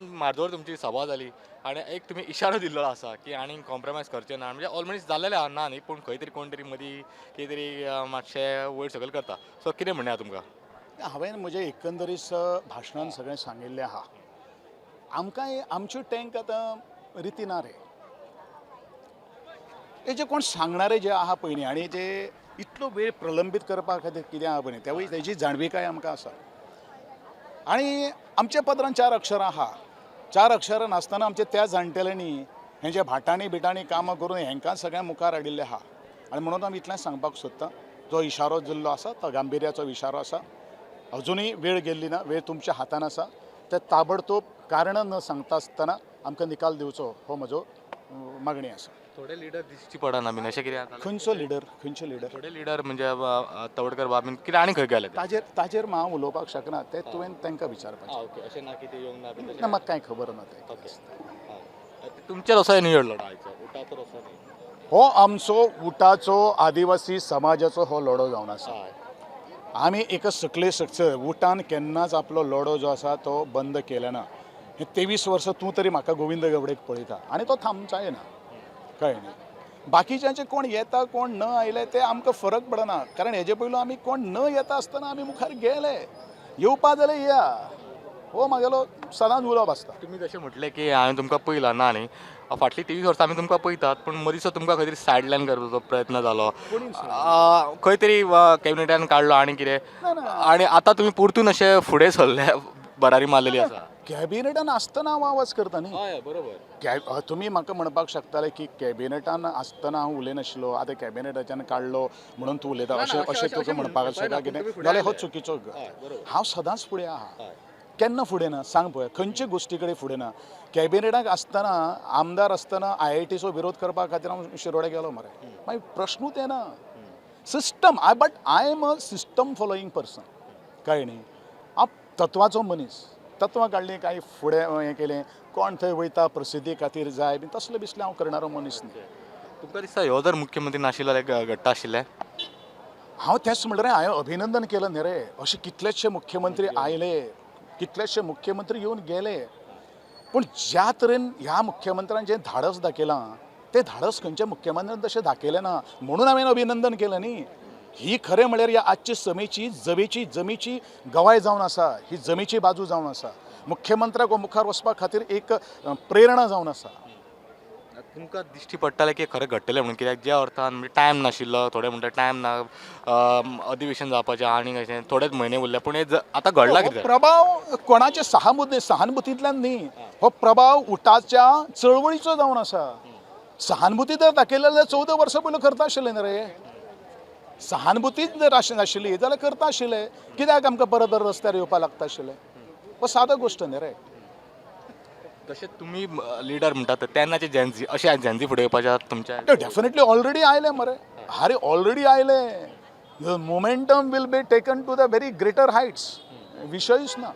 म्हार्दोळ तुमची सभा जाली आनी एक तुमी इशारो दिल्लो आसा की आनी कॉम्प्रोमायज करचे ना. म्हणजे ऑलमोस्ट जाल्लेलें आहा, ना न्ही, पूण खंय तरी कोण तरी मदीं कितें तरी मातशें वयर सकयल करता. सो कितें म्हणणें आहा तुमकां? हांवें म्हजें एकंदरीत भाशणान सगळें सांगिल्लें आहा. आमकां आमच्यो टँक आतां रिती ना रे. हे जे कोण सांगणारे जे आहा पळय न्ही, आनी जे इतलो वेळ प्रलंबीत करपा खातीर कितें आहा पळय न्ही, तेवूय तेजी जाणविकाय आमकां आसा. आनी आमच्या पदरान चार अक्षरां आहा. चार अक्षरां नासतना आमच्या त्या जाणटेल्यांनी हेंच्या भाटांनी बिटांनी कामां करून हेंकां सगळ्यां मुखार हाडिल्लें आहा. आनी म्हणून आमी इतलेंच सांगपाक सोदता, जो इशारो दिल्लो आसा तो गांभिर्याचो इशारो आसा. अजुनूय वेळ गेल्ली ना, वेळ तुमच्या हातान आसा. ते ताबडतोब कारणां न सांगता आसतना आमकां निकाल दिवचो हो म्हजो मागणी आसा. थोडे लिडर दिश्टी पडना बीन अशें कितें जाता? खंयचो लिडर? खंयचो लिडर? थोडे लिडर म्हणजे तवडकर बाब बीन कितें आनी खंय गेले ते? ताजेर ताजेर हांव उलोवपाक शकना, ते तुवें तांकां विचारपाचें. ओके, अशें ना की ते येवंक ना बीन तशें? ना, म्हाका कांय खबर ना तें. ओके, तुमचेर असो न्ही लढो आयचो, उटाचो असो न्ही. हो आमचो उटाचो आदिवासी समाजाचो हो लढो जावन आसा. आमी एक सकले सकच उटान केन्नाच आपलो लढो जो आसा तो बंद केलो ना. हे 23 वर्सां तूं तरी म्हाका गोविंद गावडेक पळयता आनी तो थांबचाय ना, कळ्ळें न्ही. बाकीच्यांचे कोण येता कोण न आयले ते आमकां फरक पडना, कारण हेजे पयलू आमी कोण न येता आसतना आमी मुखार गेले. येवपा जाल्यार येया, हो म्हागेलो सदांच उलोवप आसता. तुमी जशें म्हटलें की हांवें तुमकां पळयलां ना न्ही, फाटलीं 23 वर्सां आमी तुमकां पळयतात, पूण मदींचो तुमकां खंय तरी सायडलायन करपाचो प्रयत्न जालो, खंय तरी कॅबिनेटान काडलो आनी कितें, आनी आतां तुमी परतून अशें फुडें सरले, भरारी मारलेली आसा. कॅबिनेटान आसतना हांव आवाज करता न्ही. हय, बरोबर. तुमी म्हाका म्हणपाक शकताले की कॅबिनेटान आसतना हांव उलयनाशिल्लो, आतां कॅबिनेटाच्यान काडलो म्हणून तूं उलयता, अशें अशें तुका म्हणपाक शकता कितें जाल्यार हो चुकीचो. हांव सदांच फुडें आहा, केन्ना फुडें ना सांग पळय, खंयचे गोश्टी कडेन फुडें ना. कॅबिनेटाक आसतना, आमदार आसतना IITचो विरोध करपा खातीर हांव शिरोडे गेलो मरे. मागीर प्रश्नूच येना. System, I but I am a system following person, कळ्ळें न्ही. हांव तत्वाचो मनीस. तत्वां काडलीं कांय फुडें हें केलें, कोण थंय वयता प्रसिद्धी खातीर जाय बीन तसलें बिसलें हांव करणारो मनीस न्ही. तुमकां दिसता ह्यो जर मुख्यमंत्री नाशिल्लो जाल्यार घडटा आशिल्लें? हांव तेंच म्हणलें रे, हांवें अभिनंदन केलें न्ही रे. अशे कितलेशे मुख्यमंत्री आयले, कितलेशे मुख्यमंत्री येवन गेले, पूण ज्या तरेन ह्या मुख्यमंत्र्यान जें धाडस दाखयलां तें धाडस खंयच्या मुख्यमंत्र्यान तशें दाखयलें ना, म्हणून हांवें अभिनंदन केलें न्ही. ही खरें म्हळ्यार ह्या आजची समेची जमेची जमेची गवाय जावन आसा, ही जमेची बाजू जावन आसा. मुख्यमंत्र्याक मुखार वचपा खातीर एक प्रेरणा जावन आसा. तुमकां दिश्टी पडटालें की खरें घडटलें म्हणून? कित्याक ज्या अर्थान म्हणजे टायम नाशिल्लो, थोडे म्हणटा टायम ना, अधिवेशन जावपाचें आनी कशें थोडेच म्हयने उरले, पूण हें आतां घडलां कितें? प्रभाव कोणाचे सहानुभूतींतल्यान न्ही, हो प्रभाव उटाच्या चळवळीचो जावन आसा. सहानुभूती जर दाखयली जाल्यार 14 वर्सां पयलू करता आशिल्लें न्ही रे. सहानुभूतीच जर नाशिल्ली जाल्यार करता आशिल्ले, कित्याक आमकां परत परत रस्त्यार येवपाक लागता आशिल्लें? हो सादो गोश्ट न्ही रे. तशें तुमी लिडर म्हणटात तेन्नाचे जेन्झी, अशें जेन्झी फुडें येवपाचे तुमच्या? डेफिनेटली ऑलरेडी आयले मरे, आरे ऑलरेडी आयले. The momentum will be taken to the very greater heights, विशयूच ना.